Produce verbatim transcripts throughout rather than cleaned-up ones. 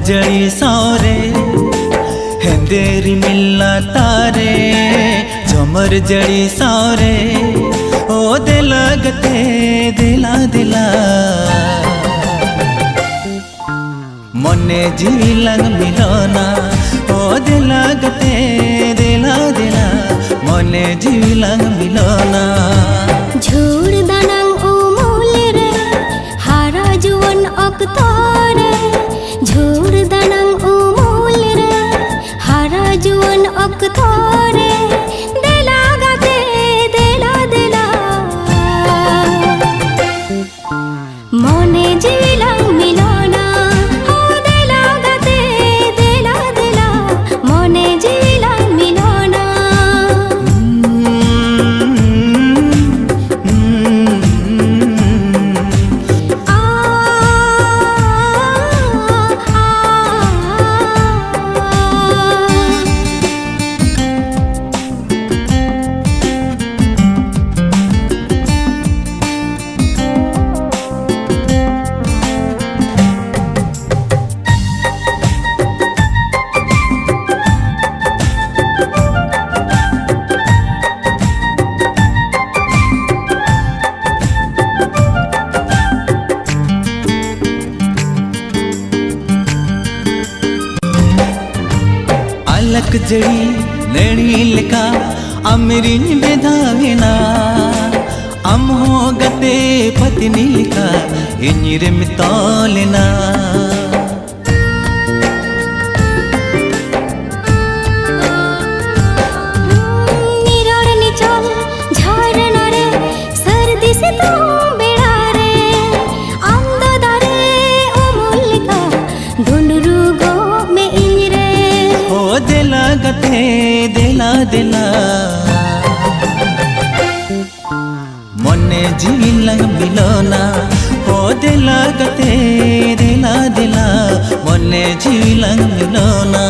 ᱡᱟᱹᱲᱤ ᱥᱟᱶᱨᱮ, ᱦᱮᱸᱫᱮ ᱨᱤᱢᱤᱞ ᱞᱟᱛᱟᱨ ᱨᱮ, ᱡᱷᱚᱢᱚᱨ ᱡᱟᱹᱲᱤ ᱥᱟᱶᱨᱮ, ᱳ ᱫᱮᱞᱟ ᱜᱟᱛᱮ ᱫᱮᱞᱟ ᱫᱮᱞᱟ᱾ ᱢᱚᱱᱮ ᱡᱤᱣᱤ ᱞᱟᱝ ᱢᱤᱞᱚᱱᱟ, ᱳ ᱫᱮᱞᱟ ᱜᱟᱛᱮ ᱫᱮᱞᱟ ᱫᱮᱞᱟ, ᱢᱚᱱᱮ ᱡᱤᱣᱤ ᱞᱟᱝ ᱢᱤᱞᱚᱱᱟ᱾ ᱡᱷᱩᱲ ᱫᱟᱱᱟᱝ ᱩᱢᱩᱞ ᱨᱮ, ᱦᱟᱨᱟ ᱡᱩᱣᱟᱹᱱ ᱚᱠᱛᱚ ᱨᱮ, ᱡᱷᱩᱲ ᱫᱟᱱᱟᱝ ᱩᱢᱩᱞ ᱨᱮ, ᱦᱟᱨᱟ ᱡᱩᱣᱟᱹᱱ ᱚᱠᱛᱚ ᱨᱮ, ᱫᱮᱞᱟ ᱜᱟᱛᱮ ᱫᱮᱞᱟ ᱫᱮᱞᱟ᱾ ᱢᱚᱱᱮ ᱡᱤᱣᱤ ᱞᱟᱝ ᱢᱤᱞᱚᱱᱟ, ᱦᱚ ᱫᱮᱞᱟ ᱜᱟᱛᱮ, ᱫᱮᱞᱟ ᱫᱮᱞᱟ, ᱢᱚᱱᱮ ᱡᱤᱣᱤ ᱞᱟᱝ ᱢᱤᱞᱚᱱᱟ᱾ ᱟ, ᱟ, ᱟ᱾ ᱟᱞᱟᱠ ᱡᱟᱹᱲᱤ ᱱᱟᱹᱲᱤ ᱞᱮᱠᱟ ᱟᱢᱨᱤᱧ ᱵᱮᱫᱷᱟᱣᱮᱱᱟ, ᱟᱢ ᱦᱚᱸ ᱜᱟᱛᱮ ᱯᱟᱹᱛᱱᱤ ᱞᱮᱠᱟ ᱤᱧ ᱨᱮᱢ ᱛᱚᱞᱮᱱᱟ᱾ ᱱᱤᱨᱚᱲ ᱱᱤᱪᱚᱞ ᱡᱷᱟᱨᱱᱟ ᱨᱮ, ᱥᱟᱹᱨᱫᱤ ᱥᱤᱛᱩᱝ ᱵᱮᱲᱟ ᱨᱮ, ᱟᱢ ᱫᱚ ᱫᱟᱨᱮ ᱩᱢᱩᱞ ᱞᱮᱠᱟ ᱫᱩᱸᱰᱨᱩ ᱜᱚᱜ ᱢᱮ ᱤᱧ ᱨᱮ᱾ ᱳ ᱫᱮᱞᱟ ᱜᱟᱛᱮ ᱫᱮᱞᱟ ᱫᱮᱞᱟ, ᱢᱚᱱᱮ ᱡᱤᱣᱤ ᱞᱟᱝ ᱢᱤᱞᱚᱱᱟ᱾ ᱳ ᱫᱮᱞᱟ ᱜᱟᱛᱮ ᱫᱮᱞᱟ ᱫᱮᱞᱟ, ᱢᱚᱱᱮ ᱡᱤᱣᱤ ᱞᱟᱝ ᱢᱤᱞᱚᱱᱟ᱾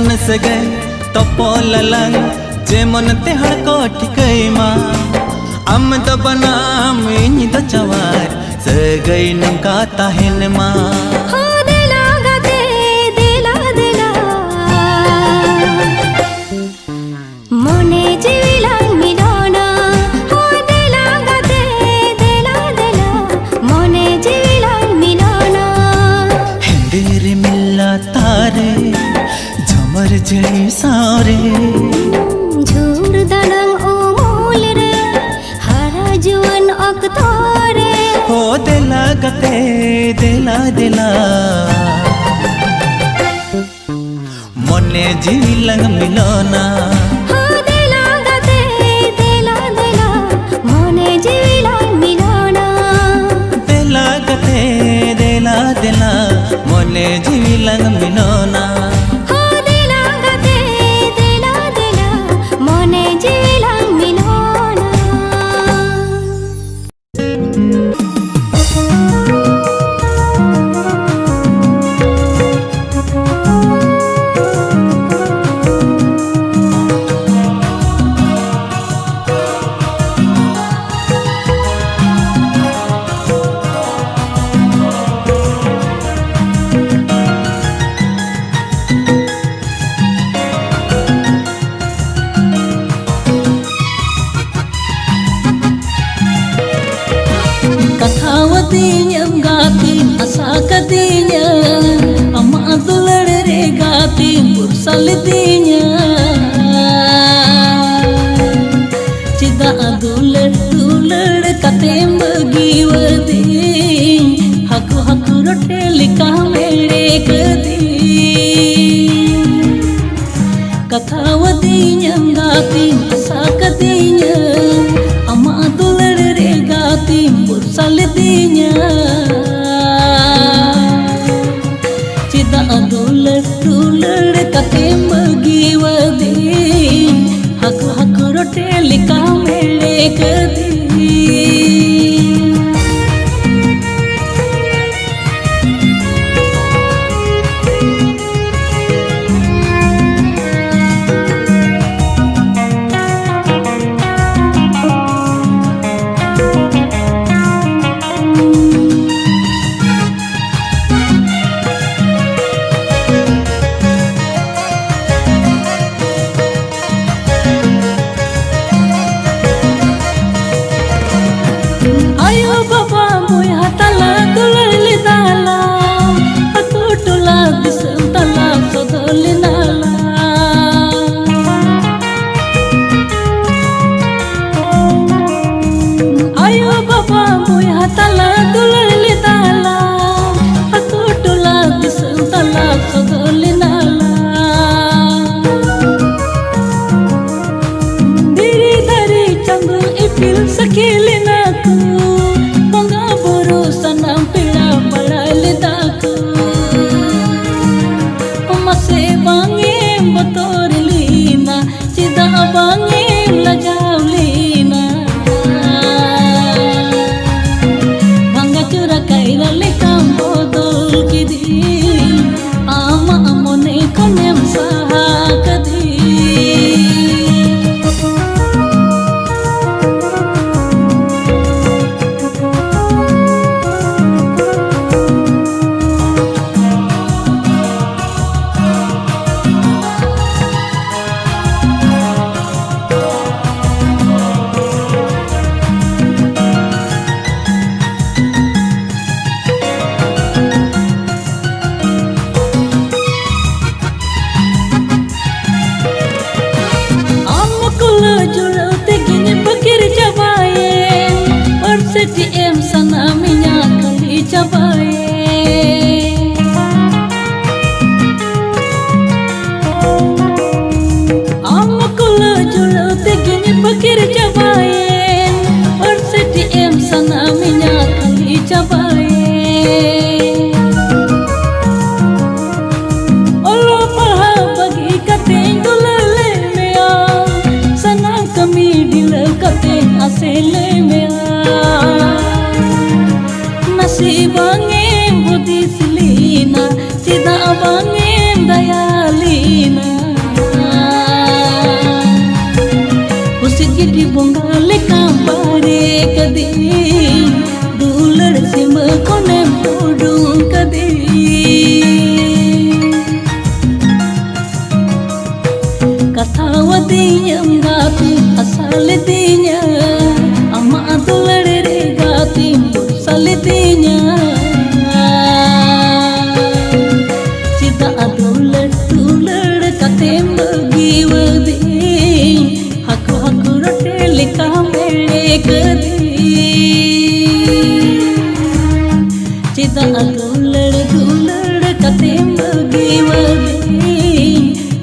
ᱥᱟᱹᱜᱟᱹᱭ ᱛᱚᱯᱚᱞ ᱟᱞᱟᱝ, ᱡᱮᱢᱚᱱ ᱛᱮ ᱦᱚᱲ ᱠᱚ ᱴᱷᱤᱠᱟᱹᱭ ᱢᱟ᱾ ᱟᱢ ᱫᱚ ᱵᱟᱱᱟᱢ, ᱤᱧ ᱫᱚ ᱪᱟᱣᱟᱨ, ᱥᱟᱹᱜᱟᱹᱭ ᱱᱚᱝᱠᱟ ᱛᱟᱦᱮᱱ ᱢᱟ᱾ ᱦᱚ ᱫᱮᱞᱟ ᱜᱟᱛᱮ, ᱫᱮᱞᱟ ᱫᱮᱞᱟ, ᱢᱚᱱᱮ ᱡᱤᱣᱤ ᱞᱟᱝ ᱢᱤᱞᱚᱱᱟ᱾ ᱦᱚ ᱫᱮᱞᱟ ᱜᱟᱛᱮ, ᱫᱮᱞᱟ ᱫᱮᱞᱟ, ᱢᱚᱱᱮ ᱡᱤᱣᱤ ᱞᱟᱝ ᱢᱤᱞᱚᱱᱟ᱾ ᱦᱮᱸᱫᱮ ᱨᱤᱢᱤᱞ ᱞᱟᱛᱟᱨ ᱨᱮ, ᱡᱷᱚᱢᱚᱨ ᱡᱟᱹᱲᱤ ᱥᱟᱶ ᱨᱮ, ᱡᱷᱩᱲ ᱫᱟᱱᱟᱝ ᱩᱢᱩᱞ ᱨᱮ, ᱦᱟᱨᱟ ᱡᱩᱣᱟᱹᱱ ᱚᱠᱛᱚ ᱨᱮ᱾ ᱦᱚ ᱫᱮᱞᱟ ᱜᱟᱛᱮ, ᱫᱮᱞᱟ ᱫᱮᱞᱟ, ᱢᱚᱱᱮ ᱡᱤᱣᱤ ᱞᱟᱝ ᱢᱤᱞᱚᱱᱟ᱾ ᱦᱚ ᱫᱮᱞᱟ ᱜᱟᱛᱮ, ᱫᱮᱞᱟ ᱫᱮᱞᱟ, ᱢᱚᱱᱮ ᱡᱤᱣᱤ ᱞᱟᱝ ᱢᱤᱞᱚᱱᱟ᱾ ᱫᱮᱞᱟ ᱜᱟᱛᱮ, ᱫᱮᱞᱟ ᱫᱮᱞᱟ, ᱢᱚᱱᱮ ᱡᱤᱣᱤ ᱞᱟᱝ ᱢᱤᱞᱚᱱᱟ᱾ ᱦᱚ ᱫᱮᱞᱟ ᱜᱟᱛᱮ, ᱫᱮᱞᱟ ᱫᱮᱞᱟ, ᱢᱚᱱᱮ ᱡᱤᱣᱤ ᱞᱟᱝ ᱢᱤᱞᱚᱱᱟ᱾ ᱠᱟᱛᱷᱟᱣᱟᱫᱤᱧᱟᱢ ᱜᱟᱛᱮᱧ, ᱟᱥᱟ ᱠᱟᱫᱤᱧᱟ, ᱟᱢᱟᱜ ᱫᱩᱞᱟᱹᱲ ᱨᱮ ᱜᱟᱛᱮᱧ ᱵᱷᱚᱨᱥᱟ ᱞᱤᱫᱤᱧᱟ᱾ ᱪᱮᱫᱟᱜ ᱫᱩᱞᱟᱹᱲ ᱫᱩᱞᱟᱹᱲ ᱠᱟᱛᱮᱢ ᱵᱟᱹᱜᱤᱣᱟᱫᱤᱧ, ᱦᱟᱹᱠᱩ ᱦᱟᱹᱠᱩ ᱨᱚᱴᱮ ᱞᱮᱠᱟᱢ ᱮᱲᱮ ᱠᱟᱹᱫᱤᱧ᱾ ᱠᱟᱛᱷᱟᱣᱟᱫᱤᱧᱟᱢ ᱜᱟᱛᱮᱧ, ᱟᱥᱟ ᱠᱟᱫᱤᱧᱟ, ᱟᱢᱟᱜ ᱫᱩᱞᱟᱹᱲ ᱨᱮ ᱜᱟᱛᱮᱧ ᱵᱷᱚᱨᱥᱟ ᱞᱤᱫᱤᱧᱟ᱾ ᱪᱮᱫᱟᱜ ᱫᱩᱞᱟᱹᱲ ᱫᱩᱞᱟᱹᱲ ᱠᱟᱛᱮᱢ ᱵᱟᱹᱜᱤᱣᱟᱫᱤᱧ, ᱦᱟᱹᱠᱩ ᱦᱟᱹᱠᱩ ᱨᱚᱴᱮ ᱞᱮᱠᱟᱢ ᱮᱲᱮ ᱠᱟᱹᱫᱤᱧ᱾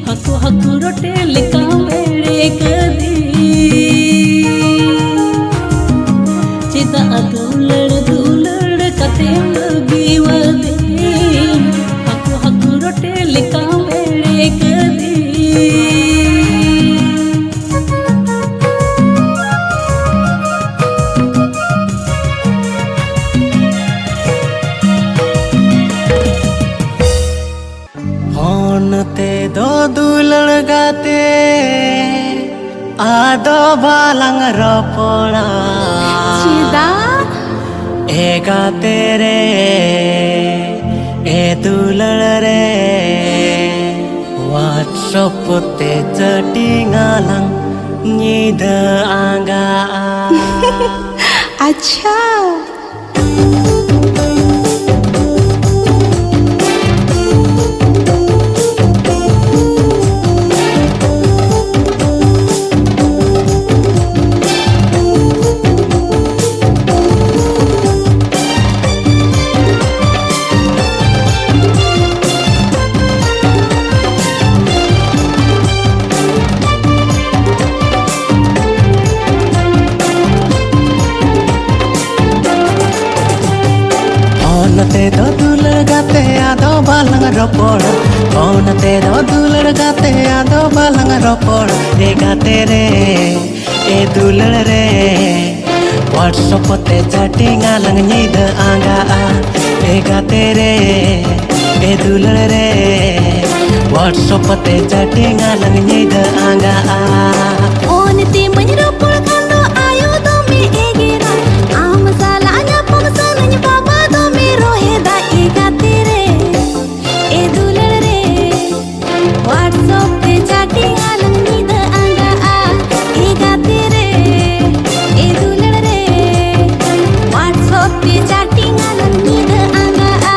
ᱦᱟᱹᱠᱩ ᱦᱟᱹᱠᱩ ᱨᱚᱴᱮ ᱞᱮᱠᱟ ᱵᱮᱲᱮ ᱠᱟᱹᱫᱤᱧ᱾ ᱪᱮᱫᱟᱜ ᱫᱩᱞᱟᱹᱲ ᱫᱩᱞᱟᱹᱲ ᱠᱟᱛᱮᱢ ᱵᱟᱹᱜᱤᱣᱟᱫᱤᱧ? ᱦᱟᱹᱠᱩ ᱦᱟᱹᱠᱩ ᱨᱚᱴᱮ ᱞᱮᱠᱟ ᱵᱮᱲᱮ ᱠᱟᱹᱫᱤᱧ᱾ ᱯᱷᱳᱱ ᱛᱮᱫᱚ ᱫᱩᱞᱟᱹᱲ ᱜᱟᱛᱮ ᱟᱫᱚ ᱵᱟᱞᱟᱝ ᱨᱚᱯᱚᱲᱟ᱾ ᱪᱮᱫᱟᱜ? ᱮ ᱜᱟᱛᱮ ᱨᱮ, ᱮ ᱫᱩᱞᱟᱹᱲ ᱨᱮ, WhatsApp ᱛᱮ ᱪᱮᱴᱤᱝ ᱟᱞᱟᱝ ᱧᱤᱫᱟᱹ ᱟᱸᱜᱟᱜᱼᱟ᱾ ᱟᱪᱪᱷᱟ᱾ ᱯᱷᱳᱱ ᱛᱮᱫᱚ ᱫᱩᱞᱟᱹᱲ ᱜᱟᱛᱮ ᱟᱫᱚ ᱵᱟᱞᱟᱝ ᱨᱚᱯᱚᱲᱟ᱾ ᱯᱷᱳᱱ ᱛᱮᱫᱚ ᱫᱩᱞᱟᱹᱲ ᱜᱟᱛᱮ ᱟᱫᱚ ᱵᱟᱞᱟᱝ ᱨᱚᱯᱚᱲᱟ᱾ ᱮ ᱜᱟᱛᱮ ᱨᱮ, ᱮ ᱫᱩᱞᱟᱹᱲ ᱨᱮ, WhatsApp ᱛᱮ ᱪᱮᱴᱤᱝ ᱟᱞᱟᱝ ᱧᱤᱫᱟᱹ ᱟᱸᱜᱟᱜᱼᱟ᱾ ᱮ ᱜᱟᱛᱮ ᱨᱮ, ᱮ ᱫᱩᱞᱟᱹᱲ ᱨᱮ, WhatsApp ᱛᱮ ᱪᱮᱴᱤᱝ ᱟᱞᱟᱝ ᱧᱤᱫᱟᱹ ᱟᱸᱜᱟᱜᱼᱟ᱾ ᱯᱷᱳᱱ ᱛᱮ ᱢᱟᱹᱧ ᱨᱚᱯᱚᱲ ᱠᱷᱟᱱ ᱫᱚ ᱟᱭᱳ ᱫᱚᱢᱮ ᱮᱜᱮᱨᱟ᱾ ᱟᱢ ᱥᱟᱞᱟᱜ ᱧᱟᱯᱟᱢ ᱥᱟᱱᱟᱧ, ᱵᱟᱵᱟ ᱫᱚᱢᱮ ᱨᱚᱦᱮᱫᱟ᱾ ᱮ ᱜᱟᱛᱮ ᱨᱮ, ᱮ ᱫᱩᱞᱟᱹᱲ ᱨᱮ, WhatsApp ᱛᱮ ᱪᱮᱴᱤᱝ ᱟᱞᱟᱝ ᱧᱤᱫᱟᱹ ᱟᱸᱜᱟᱜᱼᱟ᱾ ᱮ ᱜᱟᱛᱮ ᱨᱮ, ᱮ ᱫᱩᱞᱟᱹᱲ ᱨᱮ, WhatsApp ᱛᱮ ᱪᱮᱴᱤᱝ ᱟᱞᱟᱝ ᱧᱤᱫᱟᱹ ᱟᱸᱜᱟᱜᱼᱟ᱾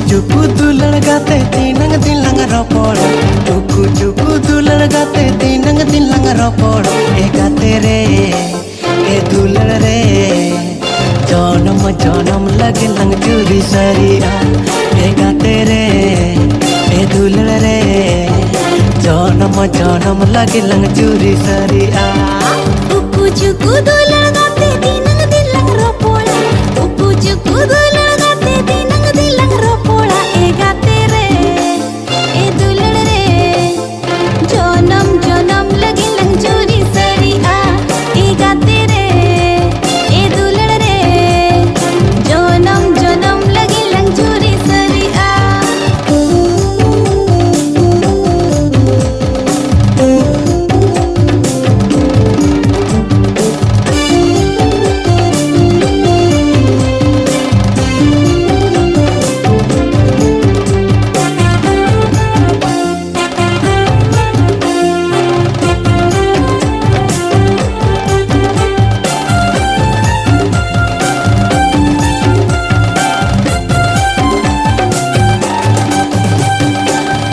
ᱪᱩᱠᱩ ᱫᱩᱞᱟᱹᱲ ᱜᱟᱛᱮ ᱛᱤᱱᱟᱹᱝ ᱫᱤᱱ ᱞᱟᱝ ᱨᱚᱯᱚᱲ, ᱩᱠᱩ ᱪᱩᱠᱩ ᱫᱩᱞᱟᱹᱲ ᱜᱟᱛᱮ ᱛᱤᱱᱟᱹᱝ ᱫᱤᱱ ᱞᱟᱝ ᱨᱚᱯᱚᱲ, ᱮ ᱜᱟᱛᱮ ᱨᱮ, ᱮ ᱫᱩᱞᱟᱹᱲ ᱨᱮ, ᱡᱚᱱᱚᱢ ᱡᱚᱱᱚᱢ ᱞᱟᱹᱜᱤᱫ ᱞᱟᱝ ᱡᱩᱨᱤ ᱥᱟᱹᱨᱤᱜᱼᱟ, ᱮ ᱜᱟᱛᱮ ᱨᱮ, ᱮ ᱫᱩᱞᱟᱹᱲ ᱨᱮ, ᱡᱚᱱᱚᱢ ᱡᱚᱱᱚᱢ ᱞᱟᱹᱜᱤᱫ ᱞᱟᱝ ᱡᱩᱨᱤ ᱥᱟᱹᱨᱤᱜᱼᱟ᱾ ᱩᱠᱩ ᱪᱩᱠᱩ ᱫᱩᱞᱟᱹᱲ ᱜᱟᱛᱮ ᱛᱤᱱᱟᱹᱝ ᱫᱤᱱ ᱞᱟᱝ ᱨᱚᱯᱚᱲᱟ, ᱩᱠᱩ ᱪᱩᱠᱩ ᱫᱩᱞᱟᱹᱲ ᱜᱟᱛᱮ ᱛᱤᱱᱟᱹᱝ ᱫᱤᱱ ᱞᱟᱝ ᱨᱚᱯᱚᱲᱟ, ᱮ ᱜᱟᱛᱮ ᱨᱮ, ᱮ ᱫᱩᱞᱟᱹᱲ ᱨᱮ, ᱡᱚᱱᱚᱢ ᱡᱚᱱᱚᱢ ᱞᱟᱹᱜᱤᱫ ᱞᱟᱝ ᱡᱩᱨᱤ ᱥᱟᱹᱨᱤᱜᱼᱟ, ᱮ ᱜᱟᱛᱮ ᱨᱮ, ᱮ ᱫᱩᱞᱟᱹᱲ ᱨᱮ, ᱡᱚᱱᱚᱢ ᱡᱚᱱᱚᱢ ᱞᱟᱹᱜᱤᱫ ᱞᱟᱝ ᱡᱩᱨᱤ ᱥᱟᱹᱨᱤᱜᱼᱟ᱾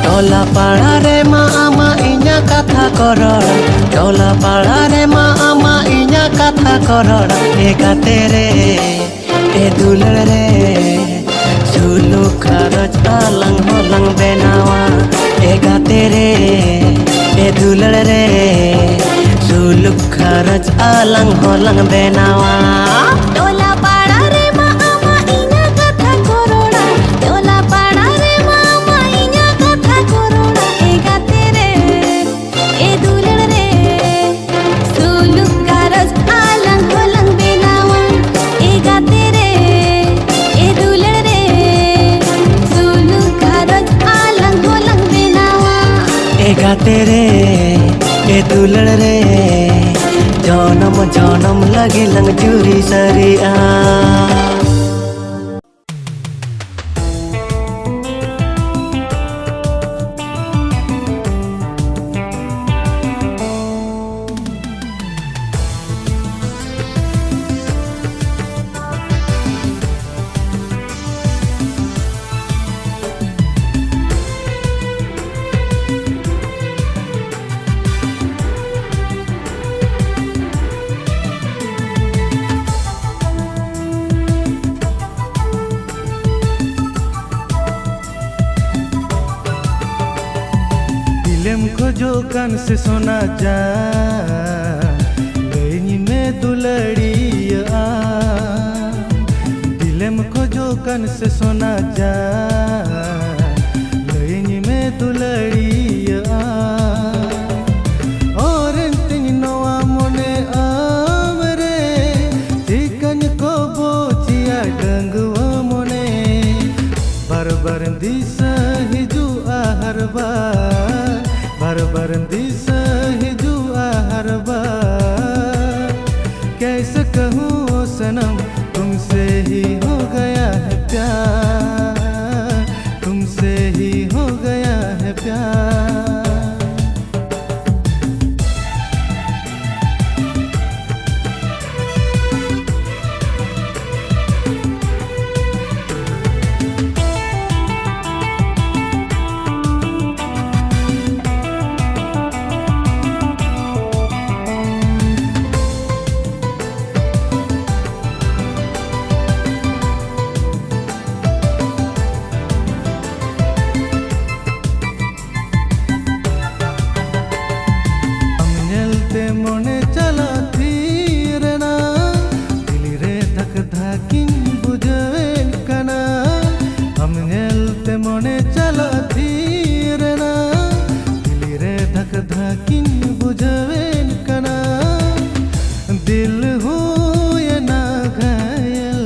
ᱴᱚᱞᱟ ᱯᱟᱲᱟ ᱨᱮᱢᱟ ᱟᱢᱟᱜ ᱤᱧᱟᱹᱜ ᱠᱟᱛᱷᱟ ᱠᱚ ᱨᱚᱲᱟ, ᱴᱚᱞᱟ ᱯᱟᱲᱟ ᱨᱮᱢᱟ ᱟᱢᱟᱜ ᱤᱧᱟᱹᱜ ᱠᱟᱛᱷᱟ ᱠᱚ ᱨᱚᱲᱟ, ᱮ ᱜᱟᱛᱮ ᱨᱮ, ᱮ ᱫᱩᱞᱟᱹᱲ ᱨᱮ, ᱥᱩᱞᱩᱠ ᱜᱷᱟᱨᱚᱸᱡᱽ ᱟᱞᱟᱝ ᱦᱚᱸᱞᱟᱝ ᱵᱮᱱᱟᱣᱟ, ᱮ ᱜᱟᱛᱮ ᱨᱮ, ᱮ ᱫᱩᱞᱟᱹᱲ ᱨᱮ, ᱥᱩᱞᱩᱠ ᱜᱷᱟᱨᱚᱸᱡᱽ ᱟᱞᱟᱝ ᱦᱚᱸᱞᱟᱝ ᱵᱮᱱᱟᱣᱟ᱾ ᱴᱚᱞᱟ ᱯᱟᱲᱟ ᱨᱮᱢᱟ ᱟᱢᱟᱜ ᱤᱧᱟᱹᱜ ᱠᱟᱛᱷᱟ ᱠᱚ ᱨᱚᱲᱟ, ᱴᱚᱞᱟ ᱯᱟᱲᱟ ᱨᱮᱢᱟ ᱟᱢᱟᱜ ᱤᱧᱟᱹᱜ ᱠᱟᱛᱷᱟ ᱠᱚ ᱨᱚᱲᱟ, ᱮ ᱜᱟᱛᱮ ᱨᱮ, ᱮ ᱫᱩᱞᱟᱹᱲ ᱨᱮ, ᱥᱩᱞᱩᱠ ᱜᱷᱟᱨᱚᱸᱡᱽ ᱟᱞᱟᱝ ᱦᱚᱸᱞᱟᱝ ᱵᱮᱱᱟᱣᱟ, ᱮ ᱜᱟᱛᱮ ᱨᱮ, ᱮ ᱫᱩᱞᱟᱹᱲ ᱨᱮ, ᱥᱩᱞᱩᱠ ᱜᱷᱟᱨᱚᱸᱡᱽ ᱟᱞᱟᱝ ᱦᱚᱸᱞᱟᱝ ᱵᱮᱱᱟᱣᱟ᱾ ᱮ ᱜᱟᱛᱮ ᱨᱮ, ᱮ ᱫᱩᱞᱟᱹᱲ ᱨᱮ, ᱡᱚᱱᱚᱢ ᱡᱚᱱᱚᱢ ᱞᱟᱹᱜᱤᱫ ᱞᱟᱝ ᱡᱩᱨᱤ ᱥᱟᱹᱨᱤᱜᱼᱟ᱾ ᱠᱷᱚᱡᱚᱜ ᱠᱟᱱ ᱥᱮ ᱥᱚᱱᱟ ᱡᱟᱱ, ᱞᱟᱹᱭᱟᱹᱧ ᱢᱮ ᱫᱩᱞᱟᱹᱲᱤᱭᱟᱹ ᱟᱢ᱾ ᱫᱤᱞᱮᱢ ᱠᱷᱚᱡᱚᱜ ᱠᱟᱱ ᱥᱮ ᱥᱚᱱᱟ ᱡᱟᱱ, ᱞᱟᱹᱭᱟᱹᱧ ᱢᱮ ᱫᱩᱞᱟᱹᱲᱤᱭᱟᱹ ᱟᱢ᱾ ᱚᱨᱮᱱ ᱛᱤᱧ ᱱᱚᱣᱟ ᱢᱚᱱᱮ ᱟᱢ ᱨᱮ, ᱪᱤᱠᱟᱹᱧ ᱠᱚᱵᱚᱪᱤᱭᱟ ᱰᱟᱺᱜᱩᱣᱟᱹ ᱢᱚᱱᱮ᱾ ᱵᱟᱨ ᱵᱟᱨ ᱫᱤᱥᱟᱹ ᱦᱤᱡᱩᱜᱼᱟ ᱦᱟᱨ ᱵᱟᱨ, ᱵᱟᱨ ᱵᱟᱨ ᱫᱤᱥᱟᱹ ᱦᱤᱡᱩᱜᱼᱟ ᱦᱟᱨ ᱵᱟᱨ। कैसे कहूँ ओ सनम, तुमसे ही हो गया है प्यार, तुमसे ही हो गया है प्यार। ᱟᱢ ᱧᱮᱞᱛᱮ ᱢᱚᱱᱮ ᱪᱟᱞᱟᱜ ᱛᱷᱤᱨ ᱮᱱᱟ, ᱫᱤᱞᱤ ᱨᱮ ᱫᱷᱟᱠ ᱫᱷᱟᱠᱤᱧ ᱵᱩᱡᱷᱟᱹᱣᱮᱫ ᱠᱟᱱᱟ᱾ ᱟᱢ ᱧᱮᱞᱛᱮ ᱢᱚᱱᱮ ᱪᱟᱞᱟᱜ ᱛᱷᱤᱨ ᱮᱱᱟ, ᱫᱤᱞᱤ ᱨᱮ ᱫᱷᱟᱠ ᱫᱷᱟᱠᱤᱧ ᱵᱩᱡᱷᱟᱹᱣᱮᱫ ᱠᱟᱱᱟ᱾ ᱫᱤᱞ ᱦᱩᱭᱮᱱᱟ ᱜᱷᱟᱭᱮᱞ,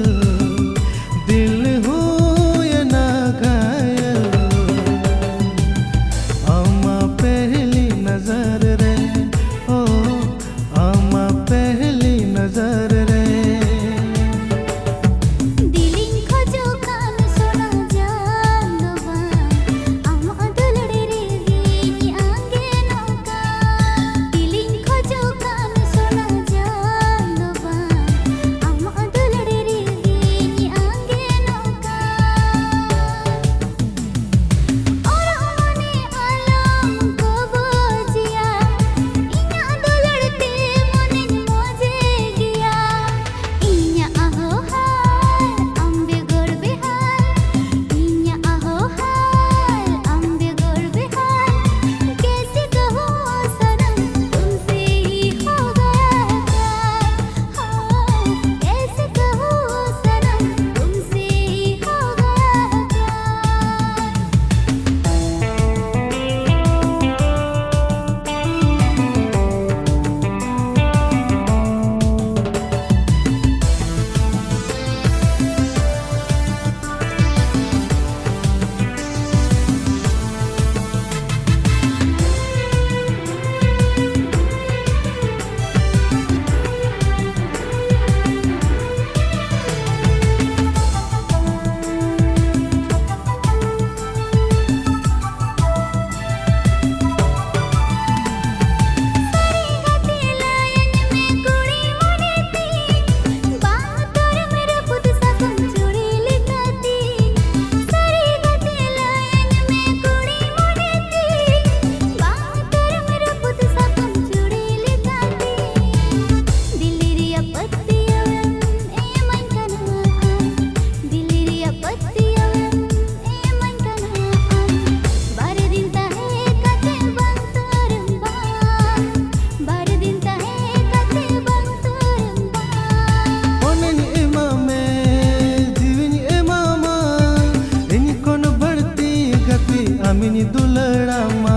ᱫᱤᱞ ᱦᱩᱭᱮᱱᱟ ᱜᱷᱟᱭᱮᱞ, ᱟᱢᱟᱜ ᱯᱮᱦᱞᱤ ᱱᱚᱡᱚᱨ ᱨᱮ, ᱳ, ᱟᱢᱟᱜ ᱯᱮᱦᱞᱤ ᱱᱚᱡᱚᱨ ᱨᱮ᱾ ᱫᱤᱞᱤᱧ ᱠᱷᱚᱡᱚᱜ ᱠᱟᱱ ᱥᱚᱱᱟ ᱡᱟᱱ ᱫᱚ ᱵᱟᱝ, ᱟᱢᱟᱜ ᱫᱩᱞᱟᱹᱲ ᱨᱮᱜᱮᱧ ᱟᱸᱜᱮᱱᱚᱜ ᱠᱟᱱ᱾ ᱫᱤᱞᱤᱧ ᱠᱷᱚᱡᱚᱜ ᱠᱟᱱ ᱥᱚᱱᱟ ᱡᱟᱱ ᱫᱚ ᱵᱟᱝ, ᱟᱢᱤᱧ ᱫᱩᱞᱟᱹᱲᱟᱢᱟ,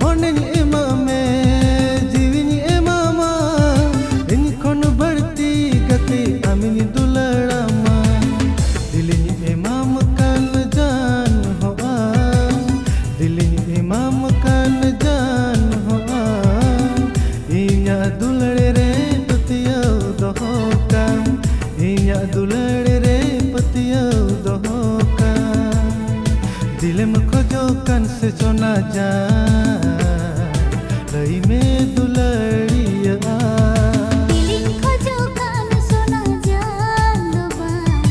ᱢᱚᱱᱮᱧ ᱮᱢᱟᱢᱮ, ᱡᱤᱣᱤᱧ ᱮᱢᱟᱢᱟ, ᱤᱧ ᱠᱷᱚᱱ ᱵᱟᱹᱲᱛᱤ ᱜᱟᱛᱮ ᱟᱢᱤᱧ ᱫᱩᱞᱟᱹᱲᱟᱢᱟ᱾ ᱫᱤᱞᱤᱧ ᱮᱢᱟᱢ ᱠᱟᱱ ᱡᱟᱱ ᱦᱚᱸ ᱟᱢ, ᱫᱤᱞᱤᱧ ᱮᱢᱟᱢ ᱠᱟᱱ ᱡᱟᱱ ᱦᱚᱸ ᱟᱢ, ᱤᱧᱟᱹᱜ ᱫᱩᱞᱟᱹᱲ ᱨᱮ ᱯᱟᱹᱛᱭᱟᱹᱣ ᱫᱚᱦᱚ ᱠᱟᱢ, ᱤᱧᱟᱹᱜ ᱫᱩᱞᱟᱹᱲ ᱨᱮ ᱯᱟᱹᱛᱭᱟᱹᱣ ᱫᱚᱦᱚ ᱠᱟᱢ᱾ ᱫᱤᱞᱮᱢ ᱠᱷᱚᱡᱚᱜ ᱠᱟᱱ ᱥᱮ ᱥᱚᱱᱟ ᱡᱟᱱ, ᱞᱟᱹᱭ ᱢᱮ ᱫᱩᱞᱟᱹᱲᱤᱭᱟᱹ ᱟᱢ᱾ ᱫᱤᱞᱤᱧ ᱠᱷᱚᱡᱚᱜ ᱠᱟᱱ ᱥᱚᱱᱟ ᱡᱟᱱ ᱫᱚ ᱵᱟᱝ,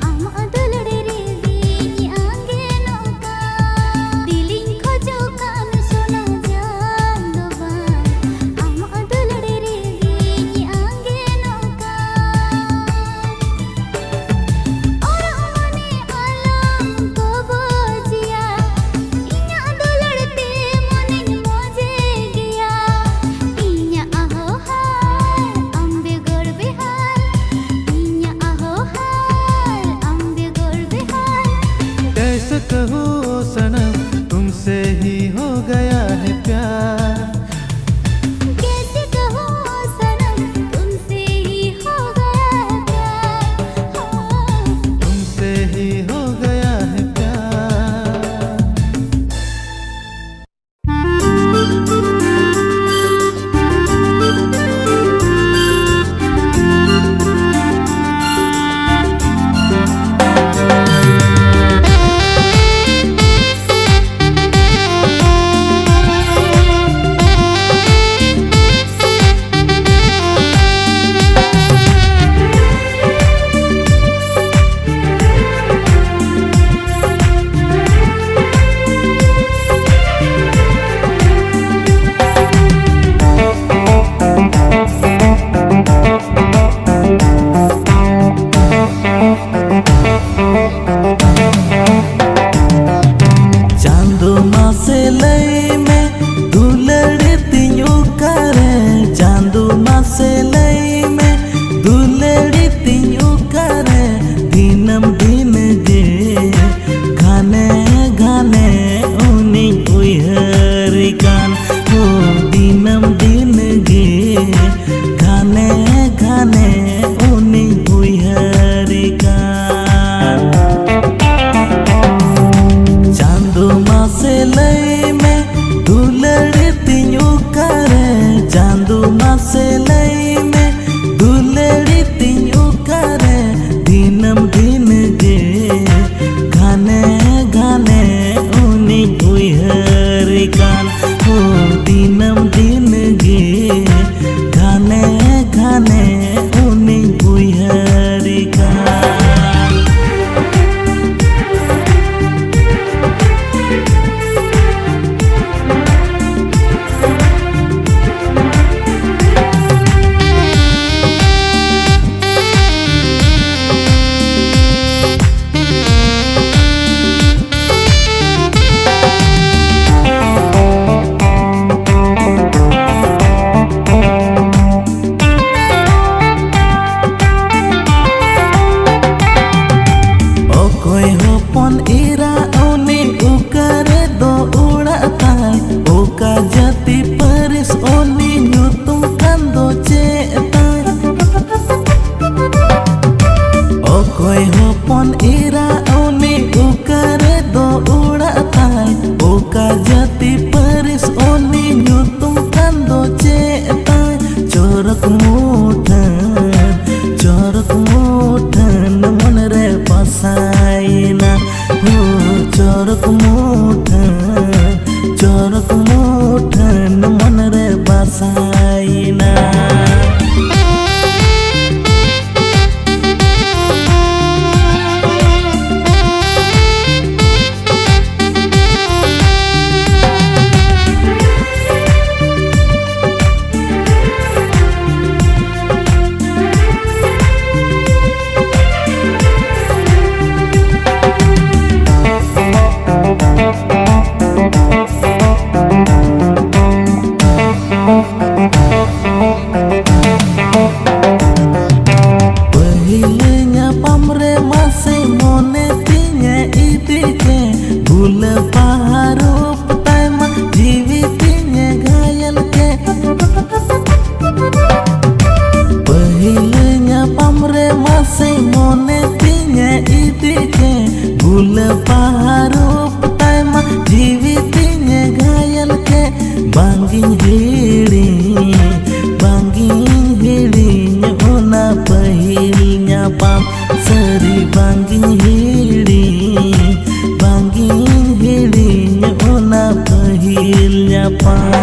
ᱟᱢᱟᱜ ᱫᱩᱞᱟᱹᱲ ᱨᱮᱜᱮᱧ ᱟᱸᱜᱮᱱᱚᱜ ᱠᱟᱱ᱾ ᱫᱤᱞᱤᱧ ᱠᱷᱚᱡᱚᱜ ᱠᱟᱱ ᱥᱚᱱᱟ ᱡᱟᱱ ᱫᱚ ᱵᱟᱝ, ᱟᱢᱟᱜ ᱫᱩᱞᱟᱹᱲ ᱨᱮᱜᱮᱧ ᱟᱸᱜᱮᱱᱚᱜ ᱠᱟᱱ᱾ ᱚᱨᱚᱜ ᱢᱚᱱᱮ ᱟᱞᱚᱢ ᱠᱚᱵᱚᱡᱮᱭᱟ, ᱤᱧᱟᱹᱜ ᱫᱩᱞᱟᱹᱲ ᱛᱮ ᱢᱚᱱᱮᱧ ᱢᱚᱡᱮ ᱜᱮᱭᱟ᱾ ᱤᱧᱟᱹᱜ ᱦᱚᱦᱟᱨ ᱟᱢ ᱵᱮᱜᱚᱨ ᱵᱮᱦᱟᱨ, ᱤᱧᱟᱹᱜ ᱦᱚᱦᱟᱨ ᱟᱢ ᱵᱮᱜᱚᱨ ᱵᱮᱦᱟᱨ। कैसे कहूँ ओ सनम, तुमसे ही हो गया है प्यार। कैसे कहूँ ओ सनम, तुमसे ही हो गया है प्यार। हाँ। तुमसे ही हो गया है प्यार। ᱪᱚᱨᱚᱠ ᱢᱩᱴᱷᱟᱹᱱ, ᱪᱚᱨᱚᱠ ᱢᱩᱴᱷᱟᱹᱱ ᱢᱚᱱᱨᱮ ᱵᱟᱥᱟᱭᱮᱱᱟ᱾ ᱯᱟᱹᱦᱤᱞ ᱧᱟᱯᱟᱢ ᱨᱮ ᱢᱟᱥᱮ ᱢᱚᱱᱮ ᱛᱤᱧᱮ ᱤᱫᱤ ᱠᱮ, ᱜᱩᱞᱟᱹ ᱵᱟᱦᱟ ᱨᱩᱯ ᱛᱟᱭᱢᱟ ᱡᱤᱣᱤ ᱛᱤᱧᱮ ᱜᱷᱟᱭᱮᱞ ᱠᱮ᱾ ᱯᱟᱹᱦᱤᱞ ᱧᱟᱯᱟᱢ ᱨᱮ ᱢᱟᱥᱮ ᱢᱚᱱᱮ ᱛᱤᱧᱮ ᱤᱫᱤ ᱠᱮ, ᱜᱩᱞᱟᱹ ᱵᱟᱦᱟ ᱨᱩᱯ ᱛᱟᱭᱢᱟ ᱡᱤᱣᱤ ᱛᱤᱧᱮ ᱜᱷᱟᱭᱮᱞ ᱠᱮ᱾ ᱵᱟᱝᱜᱤᱧ ᱦᱤᱲᱤᱧ, ᱵᱟᱝᱜᱤᱧ ᱦᱤᱲᱤᱧ ᱚᱱᱟ ᱯᱟᱹᱦᱤᱞ ᱧᱟᱯᱟᱢ᱾ ᱥᱟᱹᱨᱤ ᱵᱟᱝᱜᱤᱧ ᱦᱤᱲᱤᱧ, ᱵᱟᱝᱜᱤᱧ ᱦᱤᱲᱤᱧ ᱚᱱᱟ ᱯᱟᱹᱦᱤᱞ ᱧᱟᱯᱟᱢ᱾